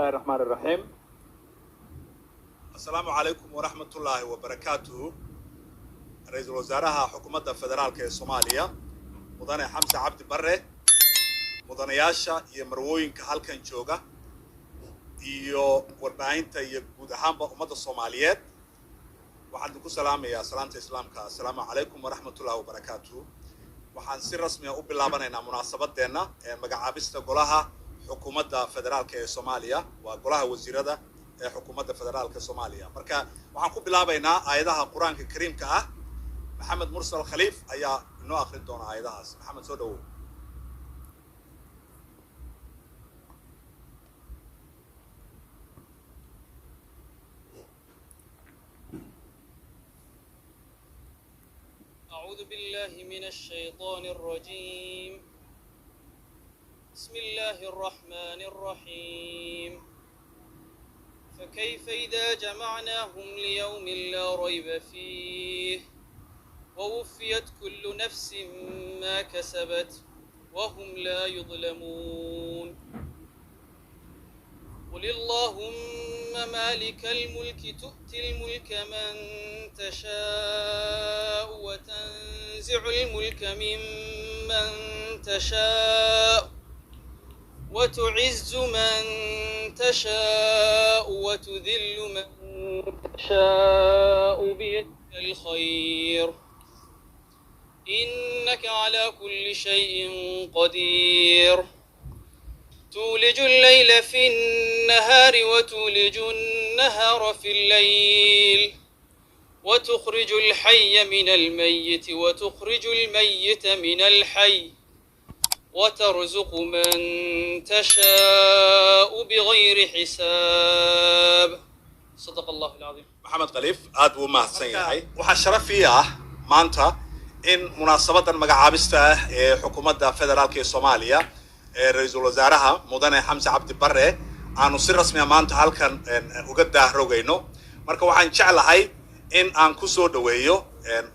Bismillahi raxmaan iraxiim. Asalaamu calaykum waraxmatullaahi wabarakaatuhu. Ra-iisul wasaaraha xukuumadda federaalka ee Soomaaliya, mudane Xamse Cabdi Barre, mudanayaasha iyo marwooyinka halkan jooga iyo warbaahinta iyo guud ahaanba ummadda Soomaaliyeed, waxaan idinku salaamayaa salaamta Islaamka: assalaamu calaykum waraxmatullahi wabarakaatuhu. Waxaan si rasmiya u bilaabanaynaa munaasabadeenna ee magacaabista golaha xukuumadda federaalka ee Soomaaliya, waa golaha wasiirada ee xukuumadda federaalka Soomaaliya. Marka waxaan ku bilaabaynaa aayadaha Qur-aanka Kariimka ah. Maxamed Mursal Khaliif ayaa inoo akrin doona aayadahaas. Maxamed, soo dhawow. أعوذ بالله من الشيطان الرجيم. بسم الله الرحمن الرحيم. فكيف إذا جمعناهم ليوم لا ريب فيه ووفيت كل نفس ما كسبت وهم لا يظلمون. قل اللهم مالك الملك تؤتي الملك من تشاء وتنزع الملك ممن تشاء وتعز من تشاء وتذل من تشاء بيدك الخير إنك على كل شيء قدير. تولج الليل في النهار وتولج النهار في الليل وتخرج الحي من الميت وتخرج الميت من الحي وترزق من تشاء بغير حساب. صدق الله العظيم. Maxamed Khaliif aad buu u mahadsan yahay. Waxaa sharaf ii ah maanta in munaasabadan magacaabista ah ee xukuumadda federaalka ee Soomaaliya ee ra-iisul wasaaraha mudane Xamse Cabdi Barre aanu si rasmiya maanta halkan uga daahrogayno. Marka waxaan jeclahay in aan ku soo dhaweeyo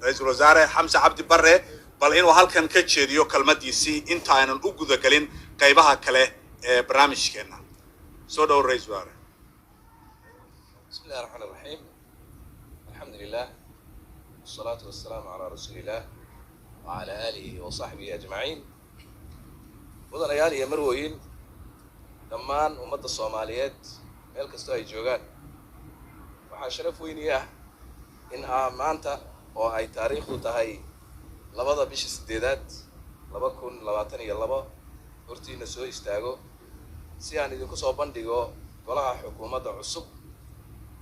ra-iisul wasaare Xamse Cabdi Barre, bal inuu halkan ka jeediyo kelmadiisii inta aynan u gudagelin qaybaha kale ee barnaamijkeena. Soo dhowo, ra-iisul wasaare. بسم الله الرحمن الرحيم. الحمد لله والصلاة والسلام على رسول الله وعلى آله وصحبه أجمعين. Mudanayaal iyo marwooyin, dhammaan ummadda Soomaaliyeed meel kastoo ay joogaan, waxaa sharaf weyni ah in aa maanta oo ay taariikhdu tahay 2-da bisha 8-aad 2022 hortiina soo istaago si aan idinku soo bandhigo golaha xukuumadda cusub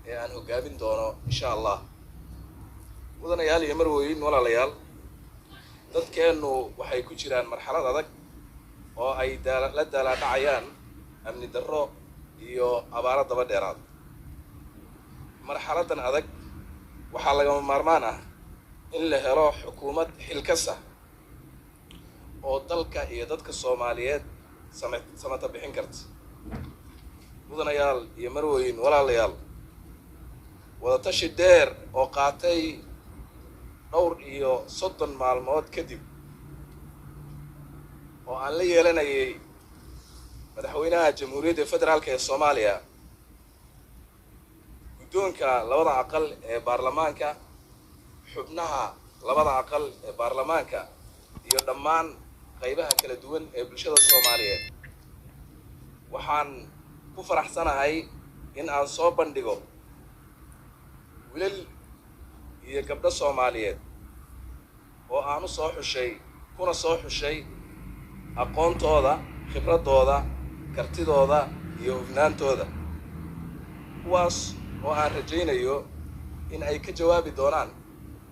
ee aan hoggaamin doono, insha Allah. Mudanayaal iyo marwooyin, walaalayaal, dadkeennu waxay ku jiraan marxalad adag oo ay daala la daalaadhacayaan amni darro iyo abaaro daba dheeraad. Marxaladdan adag waxaa lagama maarmaan ah in la helo xukuumad xilkas ah oo dalka iyo dadka Soomaaliyeed samata bixin karta. Mudanayaal iyo marwooyin, walaalayaal, wadatashi dheer oo qaatay dhowr iyo 30 maalmood kadib oo aan la yeelanayay madaxweynaha Jamhuuriyadda Federaalka ee Soomaaliya, guddoonka labada aqal ee baarlamaanka, xubnaha labada aqal ee baarlamaanka iyo dhammaan qaybaha kala duwan ee bulshada Soomaaliyeed, waxaan ku faraxsanahay in aan soo bandhigo wilal iyo gabdho Soomaaliyeed oo aan u soo xushay, kuna soo xushay aqoontooda, khibraddooda, kartidooda iyo hufnaantooda, kuwaas oo aan rajaynayo in ay ka jawaabi doonaan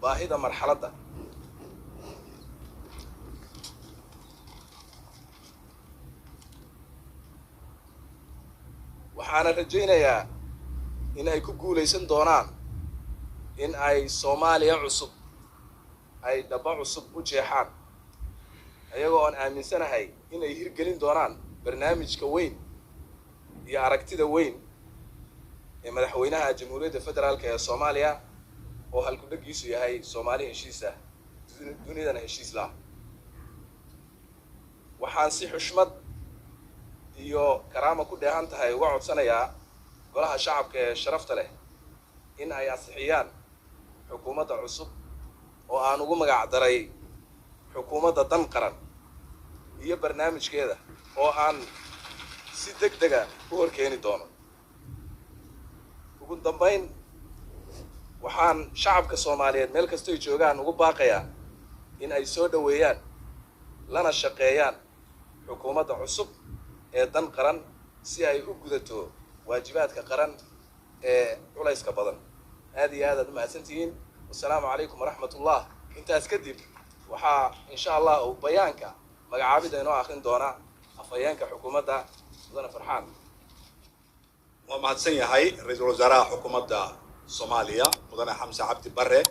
baahida marxaladda. Waxaana rajaynayaa in ay ku guulaysan doonaan in ay Soomaaliya cusub ay dhaba cusub u jeexaan, ayagoo aan aaminsanahay in ay hirgelin doonaan barnaamijka weyn iyo aragtida weyn ee madaxweynaha Jamhuuriyadda Federaalka ee Soomaaliya oo halkudhegiisu yahay "Soomaali heshiis ah, dunidana heshiis lah". Waxaan si xushmad iyo karaama ku dheehan tahay uga codsanayaa golaha shacabka ee sharafta leh in ay ansixiyaan xukuumadda cusub oo aan ugu magac daray xukuumadda dan qaran iyo barnaamijkeeda oo aan si deg dega u horkeeni doono. Ugu dambayn, waxaan shacabka Soomaaliyeed meel kastoy joogaan ugu baaqayaa in ay soo dhoweeyaan lana shaqeeyaan xukuumadda cusub ee dan qaran si ay u gudato waajibaadka qaran ee culayska badan. Aad iyo aad aad umahadsantihiin. Wasalaamu calaykum waraxmatullah. Intaas kadib waxaa insha Allah uu bayaanka magacaabida inoo akrin doona afhayeenka xukuumadda, Mudane Farxaan. Waa mahadsan yahay ra-iisul wasaaraha xukuumadda Soomaaliya, Mudane Xamse Cabdi Barre,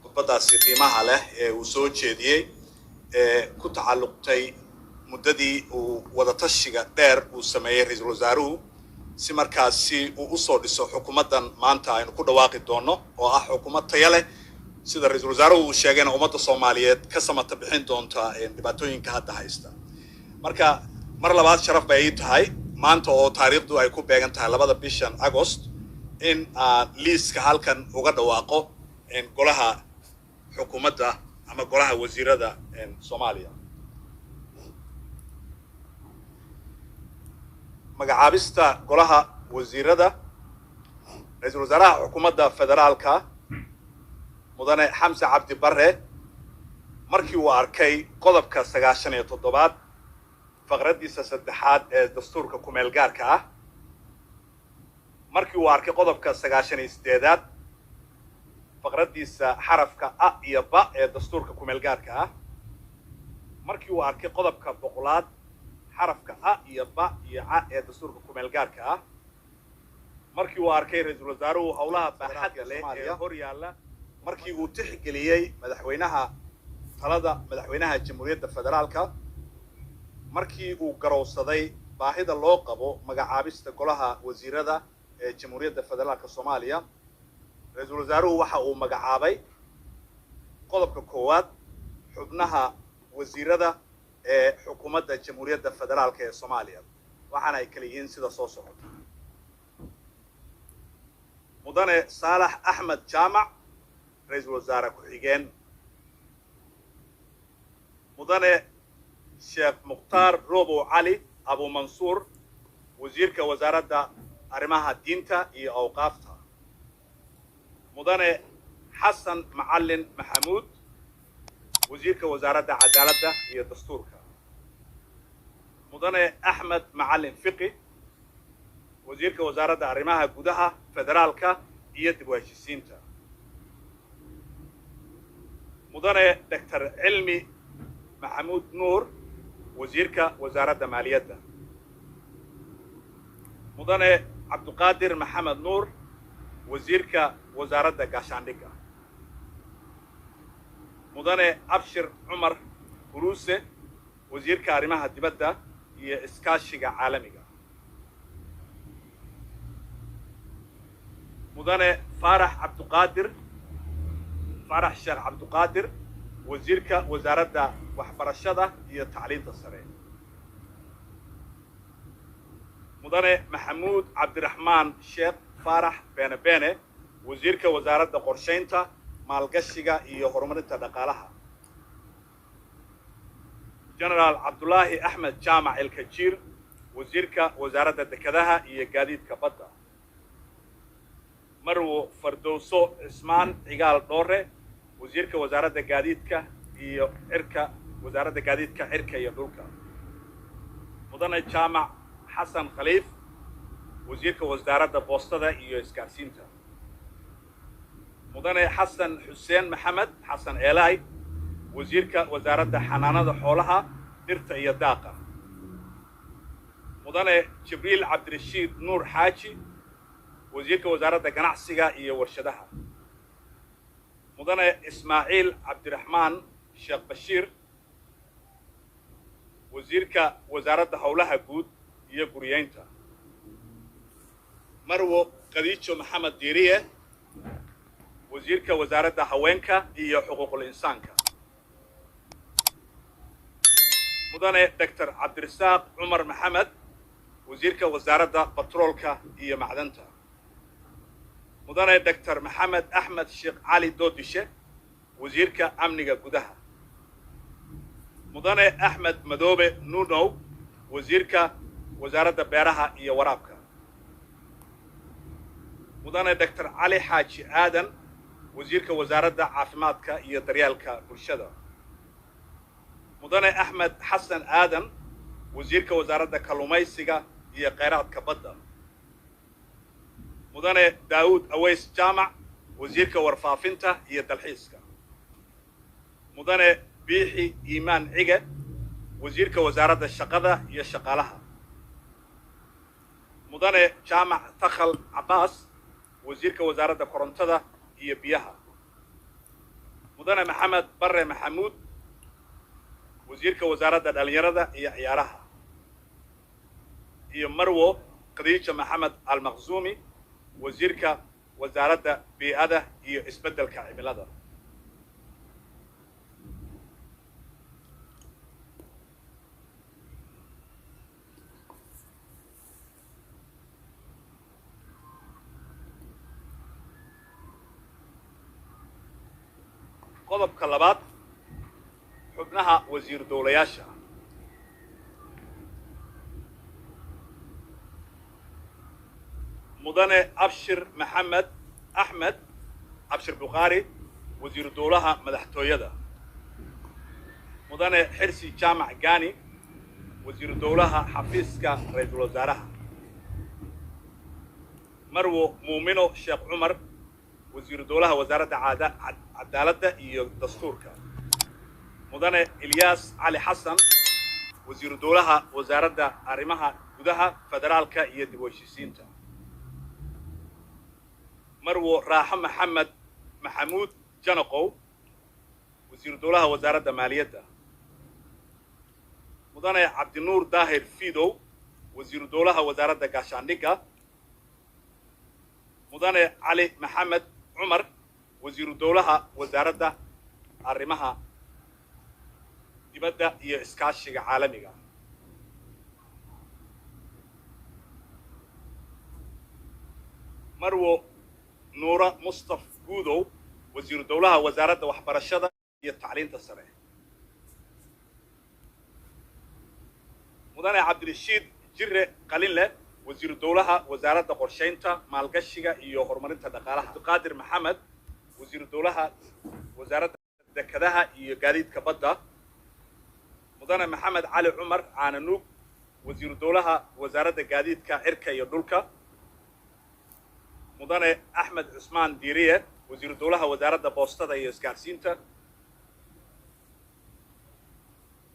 khudbaddaasi qiimaha leh ee uu soo jeediyey ee ku tacalluqtay muddadii uu wadatashiga dheer uu sameeyey ra-iisul wasaaruhu si markaasi uu usoo dhiso xukuumaddan maanta aynu ku dhawaaqi doonno, oo ah xukuumad taya leh, sida ra-iisul wasaaruhu uu sheegayna ummadda Soomaaliyeed ka samata bixin doonta dhibaatooyinka hadda haysta. Marka mar labaad sharaf bay ii tahay maanta oo taariikhdu ay ku beegan tahay 2da bishan Agost in aan liiska halkan uga dhawaaqo golaha xukuumadda ama golaha wasiirada Soomaaliya. Magacaabista golaha wasiirada. Ra-iisul wasaaraha xukuumadda federaalka, Mudane Xamse Cabdi Barre, markii uu arkay qodobka 97aad faqraddiisa saddexaad ee dastuurka kumeel gaarka ah, markii uu arkay qodobka 98aad faqraddiisa xarafka a iyo ba ee dastuurka kumeel gaarka ah, markii uu arkay qodobka 100aad xarafka a iyo ba iyo ca ee dastuurka kumeel gaarka ah, markii uu arkay ra-iisul wasaaruhu howlaha baaxadda leh ee hor yaalla, markii uu tixgeliyey madaxweynaha talada madaxweynaha Jamhuuriyadda Federaalka, markii uu garowsaday baahida loo qabo magacaabista golaha wasiirada ee Jamhuuriyadda Federaalka Soomaaliya, ra-iisul wasaaruhu waxa uu magacaabay qodobka koowaad xubnaha wasiirada ee xukuumadda Jamhuuriyadda Federaalka ee Soomaaliya, waxaana ay kala yihiin sida soo socota: Mudane Saalax Axmed Jaamac, ra-iisul wasaare ku-xigeen; Mudane Sheekh Mukhtaar Robow Cali Abumansuur, wasiirka wasaaradda arrimaha diinta iyo awqaafta; Mudane Xasan Macallin Maxamuud, wasiirka wasaaradda cadaaladda iyo dastuurka; Mudane Axmed Macallin Fiqi, wasiirka wasaaradda arrimaha gudaha, federaalka iyo dib u heshiisiinta; Mudane Doctor Cilmi Maxamuud Nuur, wasiirka wasaaradda maaliyadda; Mudane Cabduqaadir Maxamed Nuur, wasiirka wasaaradda gaashaandhigga; Mudane Abshir Cumar Huruuse, wasiirka arrimaha dibadda iyo iskaashiga caalamiga; Mudane Faarax Cabduqaadir Faarax Sheekh Cabduqaadir, wasiirka wasaaradda waxbarashada iyo tacliinta sare; Mudane Maxamuud Cabdiraxmaan Sheekh Faarax Beene Beene, wasiirka wasaaradda qorshaynta, maalgashiga iyo horumarinta dhaqaalaha; Genaraal Cabdulaahi Axmed Jaamac Elkajiir, wasiirka wasaaradda dekedaha iyo gaadiidka badda; Marwo Fardowso Cismaan Cigaal Dhoore, wasiirka wasaaradda gaadiidka iyo cirka, wasaaradda gaadiidka cirka iyo dhulka; Mudane Jaamac Xasan Khaliif, wasiirka wasaaradda boostada iyo isgaarsiinta; Mudane Xasan Xuseen Maxamed Xasan Eelaay, wasiirka wasaaradda xanaanada xoolaha, dhirta iyo daaqa; Mudane Jibriil Cabdirashiid Nuur Xaaji, wasiirka wasaaradda ganacsiga iyo warshadaha; Mudane Ismaaciil Cabdiraxmaan Sheekh Bashiir, wasiirka wasaaradda howlaha guud iyo guriyeynta; Marwo Khadiijo Maxamed Diiriye, wasiirka wasaaradda haweenka iyo xuquuqul insaanka; Mudane Doctor Cabdirasaaq Cumar Maxamed, wasiirka wasaaradda batroolka iyo macdanta. Mudane Doctor Maxamed Axmed Sheekh Cali Doodishe, wasiirka amniga gudaha. Mudane Axmed Madoobe Nunow, wasiirka wasaaradda beeraha iyo waraabka. Mudane Doctor Cali Xaaji Aadan, wasiirka wasaaradda caafimaadka iyo daryeelka bulshada. Mudane Axmed Xasan Aadan, wasiirka wasaaradda kalluumaysiga iyo kheyraadka badda. Mudane Daawud Aweys Jaamac, wasiirka warfaafinta iyo dalxiiska. Mudane Biixi Iimaan Cige, wasiirka wasaaradda shaqada iyo shaqaalaha. Mudane Jaamac Takhal Cabbaas, wasiirka wasaaradda korontada iyo biyaha. Mudane Maxamed Barre Maxamuud, wasiirka wasaaradda dhallinyarada iyo ciyaaraha. Iyo Marwo Khadiija Maxamed Almaqzuumi, wasiirka wasaaradda bii'ada iyo isbeddelka cimilada. Qodobka labaad, xubnaha wasiir dowlayaasha. Mudane Abshir Maxamed Axmed Abshir Bukhaari, wasiiru dowlaha madaxtooyada. Mudane Xirsi Jaamac Gaani, wasiiru dowlaha xafiiska ra-iisul wasaaraha. Marwo Muumino Sheekh Cumar, wasiiru dowlaha wasaaradda cadaaladda iyo dastuurka. Mudane Ilyaas Cali Xasan, wasiiru dowlaha wasaaradda arrimaha gudaha, federaalka iyo dib u heshiisiinta. Marwo Raaxo Maxamed Maxamuud Janaqow, wasiiru dowlaha wasaaradda maaliyadda. Mudane Cabdinuur Daahir Fiidow, wasiiru dowlaha wasaaradda gaashaandhigga. Mudane Cali Maxamed Cumar, wasiiru dowlaha wasaaradda arrimaha dibadda iyo iskaashiga caalamiga. Marwo Nuura Mustaf Guudow, wasiiru dowlaha wasaaradda waxbarashada iyo tacliinta sare. Mudane Cabdirashiid Jire Qalinleh, wasiiru dowlaha wasaaradda qorshaynta, maalgashiga iyo horumarinta dhaqaalaha. Cabdiqaadir Maxamed, wasiiru dowlaha wasaaradda dekedaha iyo gaadiidka badda. Mudane Maxamed Cali Cumar Caananuug, wasiiru dowlaha wasaaradda gaadiidka cirka iyo dhulka. Mudane Axmed Cusmaan Diiriye, wasiiru dowlaha wasaaradda boostada iyo isgaarsiinta.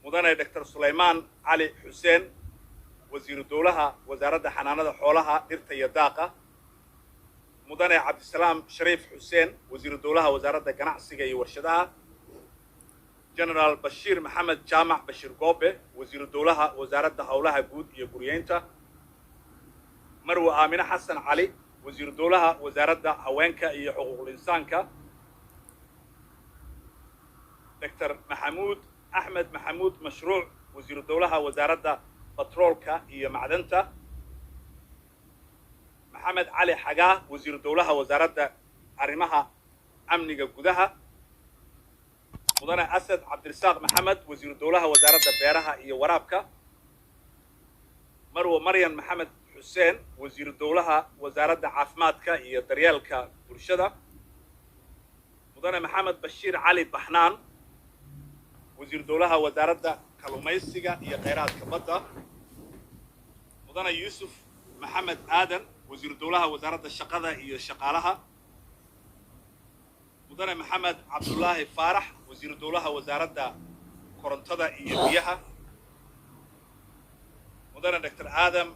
Mudane Doctor Sulaymaan Cali Xuseen, wasiiru dowlaha wasaaradda xanaanada xoolaha, dhirta iyo daaqa. Mudane Cabdisalaam Shariif Xuseen, wasiiru dowlaha wasaaradda ganacsiga iyo warshadaha. Generaal Bashiir Maxamed Jaamac Bashiir Goobe, wasiiru dowlaha wasaaradda howlaha guud iyo guryeynta. Marwo Aamine Xasan Cali, wasiiru dowlaha wasaaradda haweenka iyo xuquuqul insaanka. Doctor Maxamuud Axmed Maxamuud Mashruuc, wasiiru dowlaha wasaaradda batroolka iyo macdanta. Maxamed Cali Xagaa, wasiiru dowlaha wasaaradda arrimaha amniga gudaha. Mudane Asad Cabdirasaaq Maxamed, wasiiru dowlaha wasaaradda beeraha iyo waraabka. Marwo Maryan Maxamed Xuseen, wasiiru dowlaha wasaaradda caafimaadka iyo daryeelka bulshada. Mudane Maxamed Bashiir Cali Baxnaan, wasiiru dowlaha wasaaradda kalluumaysiga iyo kheyraadka badda. Mudane Yuusuf Maxamed Aadan, wasiiru dowlaha wasaaradda shaqada iyo shaqaalaha. Mudane Maxamed Cabdulaahi Faarax, wasiiru dowlaha wasaaradda korontada iyo biyaha. Mudane Doctor Aadam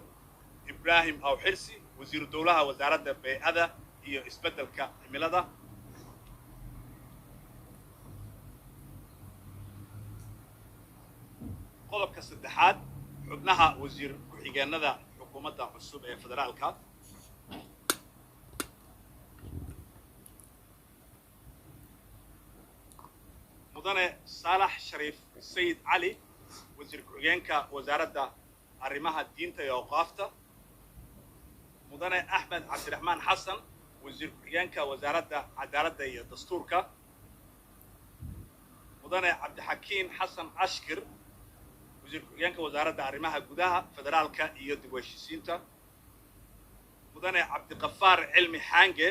Ibraahim Awxirsi, wasiiru dowlaha wasaaradda bey'ada iyo isbeddelka cimilada. Qodobka saddexaad, xubnaha wasiir ku-xigeenada xukuumadda cusub ee federaalka. Mudane Saalax Shariif Sayid Cali, wasiir ku-xigeenka wasaaradda arrimaha diinta iyo awqaafta, mudane Axmed Cabdiraxmaan Xasan, wasiir ku-xigeenka wasaaradda cadaaladda iyo dastuurka, mudane Cabdixakiin Xasan Ashkir, wasiir ku-xigeenka wasaaradda arrimaha gudaha, federaalka iyo dib u heshiisiinta, mudane Cabdiqafaar Cilmi Xaange,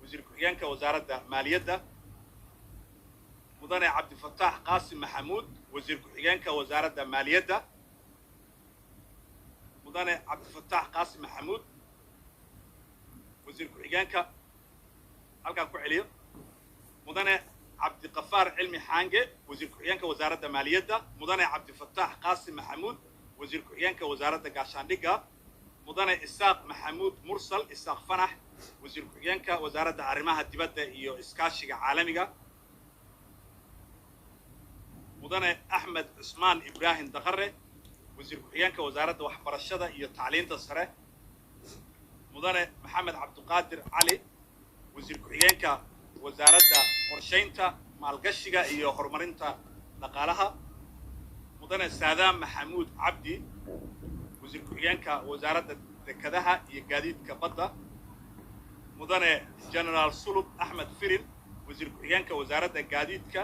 wasiir ku-xigeenka wasaaradda maaliyadda, mudane Cabdifataax Qaasim Maxamuud, wasiir ku-xigeenka wasaaradda maaliyadda, mudane Cabdifataax Qaasim Maxamuud, wasiir ku-xigeenka, halkaan ku celiyo, mudane Cabdiqafaar Cilmi Xaange, wasiir ku-xigeenka wasaaradda maaliyadda, mudane Cabdifataax Qaasim Maxamuud, wasiir ku-xigeenka wasaaradda gaashaandhigga, mudane Isaaq Maxamuud Mursal Isaaq Fanax, wasiir ku-xigeenka wasaaradda arrimaha dibadda iyo iskaashiga caalamiga, mudane Axmed Cusmaan Ibraahim Daqare, wasiir ku-xigeenka wasaaradda waxbarashada iyo tacliinta sare, mudane Maxamed Cabdiqaadir Cali, wasiir ku-xigeenka wasaaradda qorshaynta, maalgashiga iyo horumarinta dhaqaalaha, mudane Saadaam Maxamuud Cabdi, wasiir ku-xigeenka wasaaradda dekedaha iyo gaadiidka badda, mudane Generaal Sulub Axmed Firin, wasiir ku-xigeenka wasaaradda gaadiidka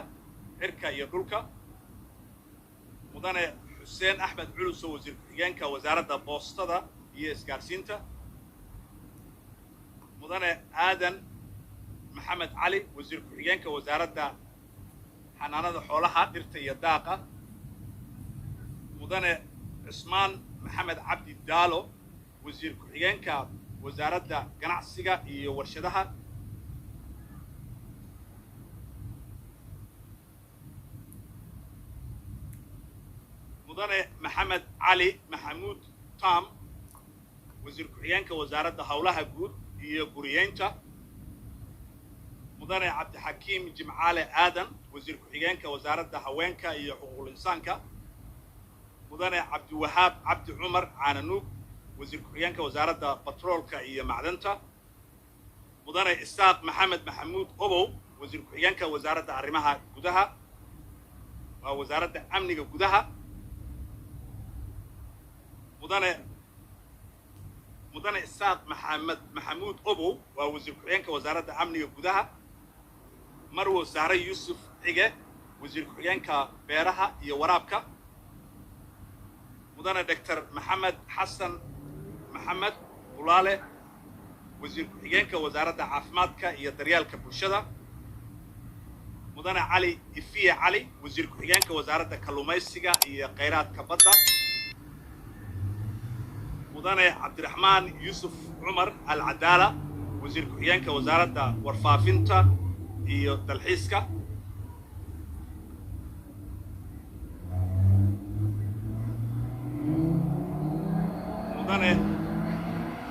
cirka iyo dhulka, mudane Xuseen Axmed Culuso, wasiir ku-xigeenka wasaaradda boostada iyo isgaarsiinta, mudane Aadan Maxamed Cali, wasiir ku-xigeenka wasaaradda xanaanada xoolaha, dhirta iyo daaqa, mudane Cusmaan Maxamed Cabdi Daalo, wasiir ku-xigeenka wasaaradda ganacsiga iyo warshadaha, mudane Maxamed Cali Maxamuud Tam, wasiir ku-xigeenka wasaaradda howlaha guud iyo guriyeynta, mudane Cabdixakiim Jimcaale Aadan, wasiir ku-xigeenka wasaaradda haweenka iyo xuquuqul insaanka, mudane Cabdiwahaab Cabdi Cumar Caananuug, wasiir ku-xigeenka wasaaradda batroolka iyo macdanta, mudane Isaaq Maxamed Maxamuud Obow, wasiir ku-xigeenka wasaaradda arrimaha gudaha, waa wasaaradda amniga gudaha, mudane Isaaq Maxamed Maxamuud Obow waa wasiir ku-xigeenka wasaaradda amniga gudaha, Marwo Sahre Yuusuf Cige, wasiir ku-xigeenka beeraha iyo waraabka, mudane Doctor Maxamed Xasan Maxamed Bulaale, wasiir ku-xigeenka wasaaradda caafimaadka iyo daryeelka bulshada, mudane Cali Ifiye Cali, wasiir ku-xigeenka wasaaradda kalluumaysiga iyo kheyraadka badda, mudane Cabdiraxmaan Yuusuf Cumar Alcadaala, wasiir ku-xigeenka wasaaradda warfaafinta iyo dalxiiska, mudane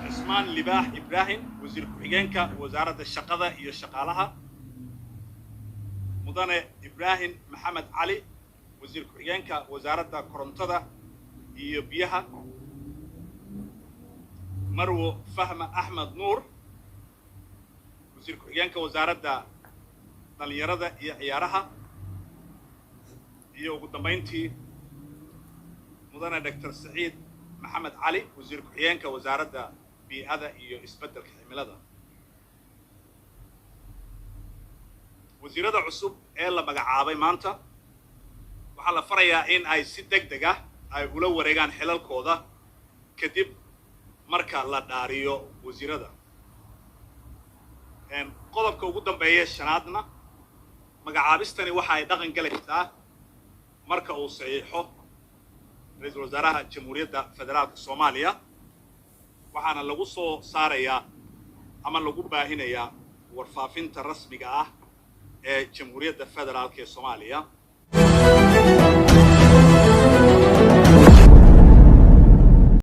Cismaan Libaax Ibraahim, wasiir ku-xigeenka wasaaradda shaqada iyo shaqaalaha, mudane Ibraahim Maxamed Cali, wasiir ku-xigeenka wasaaradda korontada iyo biyaha, Marwo Fahma Axmed Nuur, wasiir ku-xigeenka wasaaradda dhalinyarada iyo ciyaaraha, iyo ugu dambayntii mudane Doctor Saciid Maxamed Cali, wasiir ku-xigeenka wasaaradda bii'ada iyo isbeddelka cimilada. Wasiirada cusub ee la magacaabay maanta waxaa la farayaa in ay si deg deg ah ay ula wareegaan xilalkooda kadib marka la dhaariyo wasiirada. Qodobka ugu dambeeya shanaadna, magacaabistani waxa ay dhaqan galaysaa marka uu saxiixo ra-iisul wasaaraha Jamhuuriyadda Federaalka Soomaaliya, waxaana lagu soo saarayaa ama lagu baahinayaa warfaafinta rasmiga ah ee Jamhuuriyadda Federaalka ee Soomaaliya.